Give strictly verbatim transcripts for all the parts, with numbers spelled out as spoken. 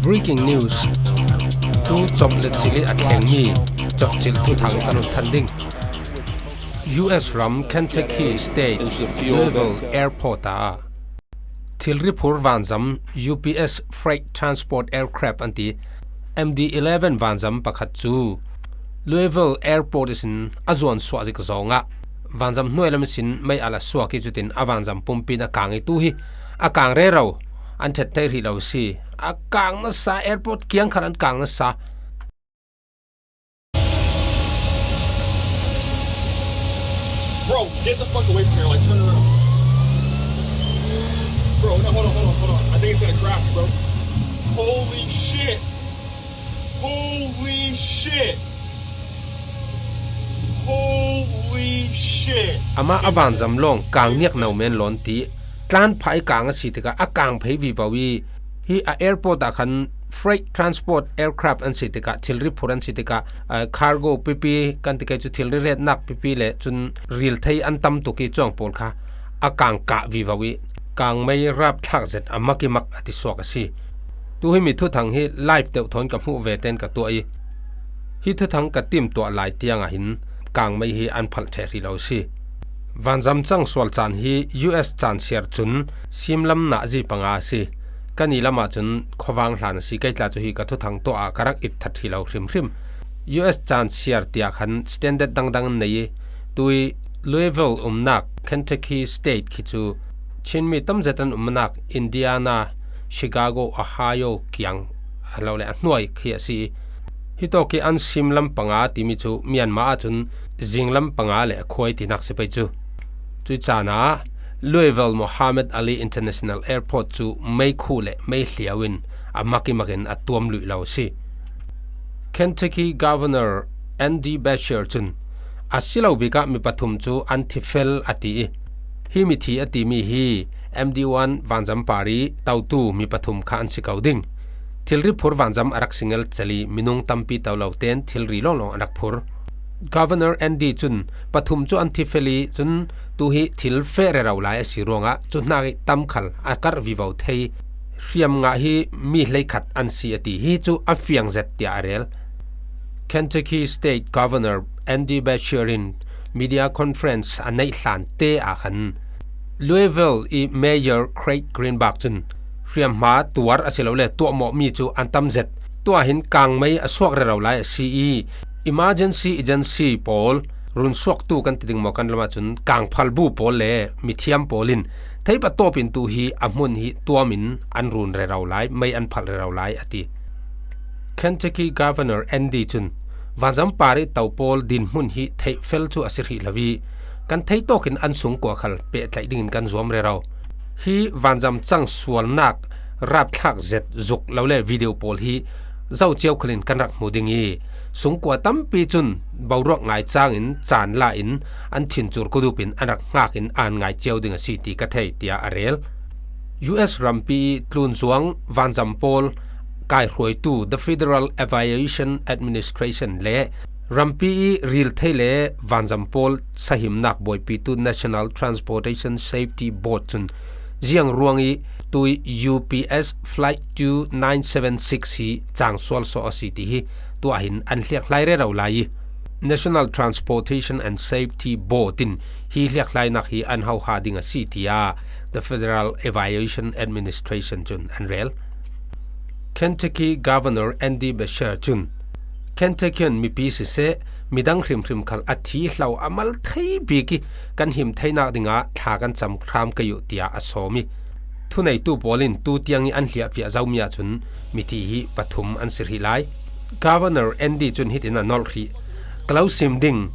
Breaking news. Tu chawp le chili a thlengmi chawpchilh thuthang kan hun than ding. U S ram Kentucky State Louisville Airport ah thilri phur vanzam U P S freight transport aircraft an ti M D eleven vanzam pakhat cu Louisville Airport ihsin a zuan suah zik zawngah vanzam hnuai lam ihsin mei a la suak i cutin a vanzam pumpi in a kang i tu hi a kang rero an ṭhet thei rih lo si. A kang nasa, airport kiang khan an kang nasa. Bro, get the fuck away from here. Like, turn around. Bro, no, hold on, hold on, hold on. I think it's gonna crash, bro. Holy shit. Holy shit. Holy shit. Amah a vanzam lawng kang niak no men lawn ti tlan phah i kang a si tikah a kang phei vivo i hi a airport ah khan freight transport aircraft an si tikah thilri phur an si tikah, ah, cargo pipi kan ti kei cu thilri retnak pipi le cun ril thei an tam tuk i cuang pawl kha a kang kah vivo i kang mei rap thlak zet a mak i mak a ti suak a si. Tu hi mi thuthang hi live deuh thawn ka hmuh ve ten ka tuah i hi thuthang ka timtuah lai tiangah hin kang mei hi an phalh ṭheh rih lo si. Vanzam cang sual caan hi U S caan siar cun simlam nazi panga a si. Kan i lamah cun khuavang hlan a si. Kei tla cu hi ka thuthang tuah ah ka rak it that hi lo hrimhrim. U S caan siar tiah khan standard dangdang an nei i tui Louisville umnak Kentucky State khi cu Chinmi tam zet an umnak Indiana, Chicago, Ohio kiang a lo le a hnuai khi a si i hi tawk i an simlam panga timi cu Myanmar ahcun zinglam panga le a khuai tinak si pei cu. Cui caan ah Louisville Muhammad Ali International Airport cu meikhu le meihliau in a mak i mak in a tuam luih lo a si. Kentucky Governor Andy Beshear cun a si lo bikah mi pathum cu an thi fel a ti i hi mithi a timi hi M D one vanzam par i totu mi pathum kha an si ko ding. Thilri phur vanzam a rak si ngelcel i minung tampi to lo tein thilri lawnglawng a rak phur. Governor Andy cun pathum cu an thi fel i cun tu hi thil feh rero lai a si ruangah cu hnak i tam khal a karh vivo thei. Hriam ngah hi mi hleikhat an si a ti hi cu a fiang zet tiah a rel. Kentucky State Governor Andy Beshear in media conference a neih hlan te ah khan Louisville i Mayor Craig Greenberg cun hriamhma tuar a si lo le tuahmawh mi cu an tam zet. Tuah hin kangmei a suak rero lai a si i emergency agency pawl, runsuaktu kan ti ding maw kan lamah cun kangphalbu pawl le mithiam pawl in theihpatawp in tu hi a hmun hi tuam in an run rero lai, mei an phalh rero lai a ti. Kentucky Governor Andy cun vanzam par i to pawl dinhmun hi theih fel cu a si hrih lo i kan theitawk in an sungkua khal pehtlaih dingin kan zuam rero. Hi vanzam cang sualnak rapthlak zet zuk lo le video pawl hi zo cio khalin kan rak hmu ding i sungkua tampi cun boruak ngai cangin caan la in an thin cur kudup in an rak hngak in an ngai cio ding a si ti ka thei, tiah a rel. U S rampi i tlunzuang vanzam pawl kaihruaitu The Federal Aviation Administration le rampi i rilthei le vanzam pawl sahimnak buaipitu National Transportation Safety Board cun ziang ruang i tui U P S Flight two nine seven six hi cangsual sawh a si ti hi tuah hin an hliakhlai rero lai i National Transportation and Safety Board in hi hliakhlainak hi an hoha ding a si, tiah The Federal Aviation Administration cun an rel. Kentucky Governor Andy Beshear cun Kentuckian mipi siseh, midang hrimhrim khal a thi hlo a mal thei bik i kan him theinak dingah thla kan cam hram kei uh, tiah a sawm i thuneitu pawl in tu tiang i an hliahfiah zomi ahcun mithi hi pathum an si hrih lai. Governor Andy cun hitin a nolh hrih, ka lo sim ding,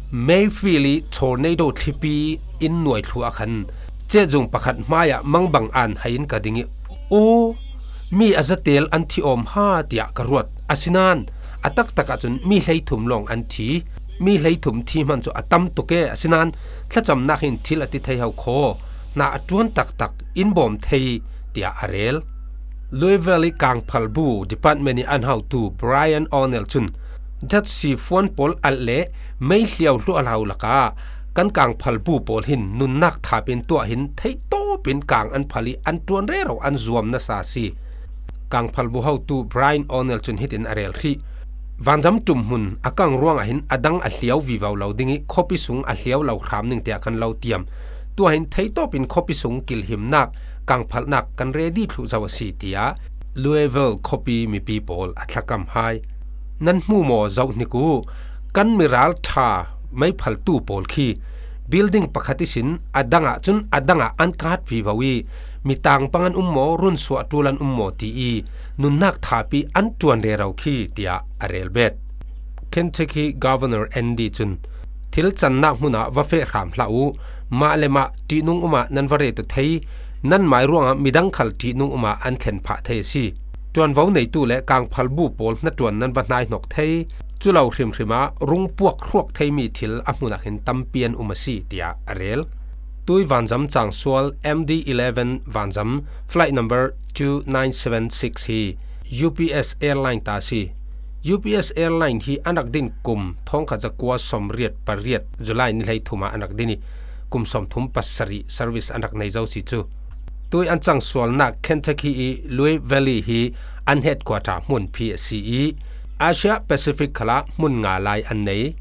Mayfield i tornado thlipi in nuai thluah khan cezung pakhat hmaiah mangbang an hai in ka ding i, aw, mi a zatel an thi awm ha tiah ka ruat. Asinain a taktak ahcun mi hleithum lawng an thi. Mi hleithum thi hman cu a tam tuk e, asinain thlacamnak hin thil a ti thei ho kho. Hna a ṭuan taktak in bawm thei, tiah a rel. Louisville i kangphalbu department i an hotu Brian O'Neill cun datsi fuan pawl alh le meihliau hluahhlo lakah kan kangphalbu pawl hin nunnak thapin tuah hin theihtawp in kang an phal i an ṭuan rero an zuam nasa a si. Kangphalbu hotu Brian O'Neill cun hitin a rel hrih: Vanzam ṭum hmun a kang ruangah hin a dang a hliau vivo lo ding ih, khuapi sung a hliau lo hram ning tiah kan lo tiam. Tuah hin theitawp in khuapi sung kilhimnak, kangphalhnak kan ready thluh zo a si, tiah Louisville khuapi mipi pawl a thlakam hai. Nan hmu maw, zoh hnik uh, kan miral ṭha meiphaltu pawl khi building pakhat ihsin a dangah cun a dangah an kat vivo ih, mi tangpang an um maw, runsuah ṭul an um maw ti ih nunnak thapi an ṭuan rero khi, tiah a rel bet. Kentucky Governor Andy cun, thil cannak hmunah va feh hram hlah uh, mah le mah ṭihnung umah nan va ret uh thei, nan mai ruangah midang khal ṭihnung umah an thlen phah thei a si. Ṭuanvo neitu le kangphalbu pawl hnaṭuan nan va hnaihnok thei, cu lo hrimhrim ah rung puak hruak theimi thil a hmunah hin tampi an um a si, tiah a rel. Tui vanzam cangsual M D eleven vanzam flight number two nine seven six hi U P S Airline ta a si. U P S Airline hi a rak din kum thawngkhat zakua sawmriat pariat July ni hleithum ah a rak din ih, kum sawmthum pasarih service a rak nei zo si cu. Tui an cangsualnak Kentucky ih Louisville hi an headquarter hmunphi a si ih, Asia Pacific khalah hmun nga lai an nei.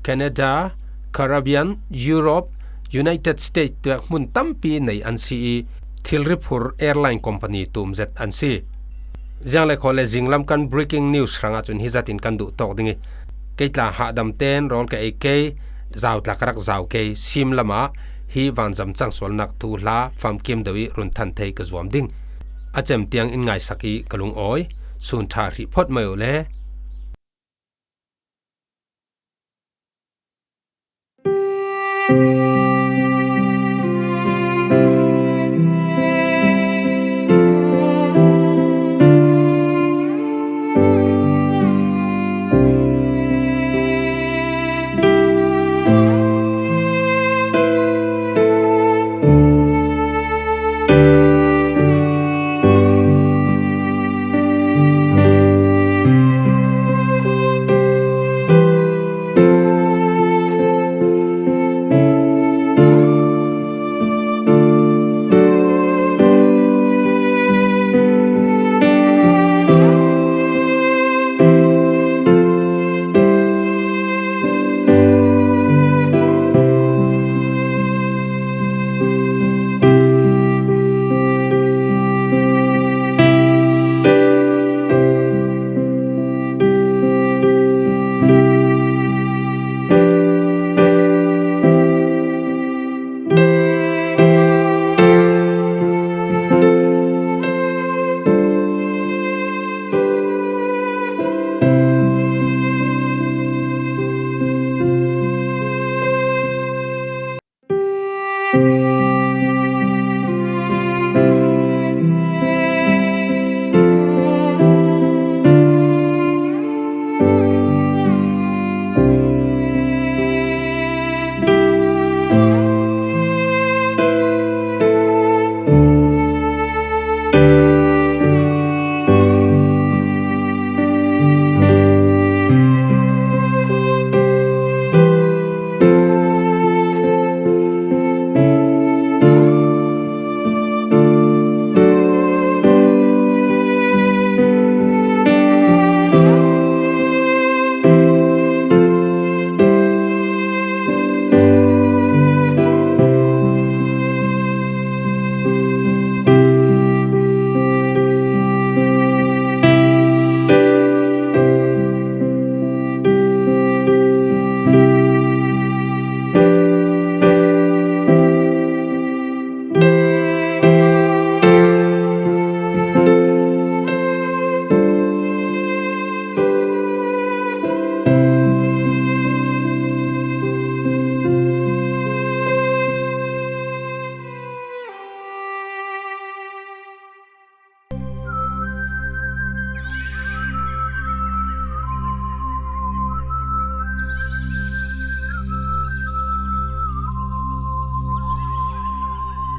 Canada, Caribbean, Europe, United States tiah hmun tampi nei an si ih, thilri phur airline company tumzet an si. Ziang le khaw le zinglam kan breaking news hrangah cun hi zatin kan duh tawk ding ih, kei tla hahdam ten rawl ka ei kei, zau tla ka rak zau kei, sim lamah hi vanzam cangsualnak thuhla famkim deuh ih run than thei ka zuam ding. A cem tiang in ngaisak ih ka lungawi, sun ṭha hrih phawt mai uh le.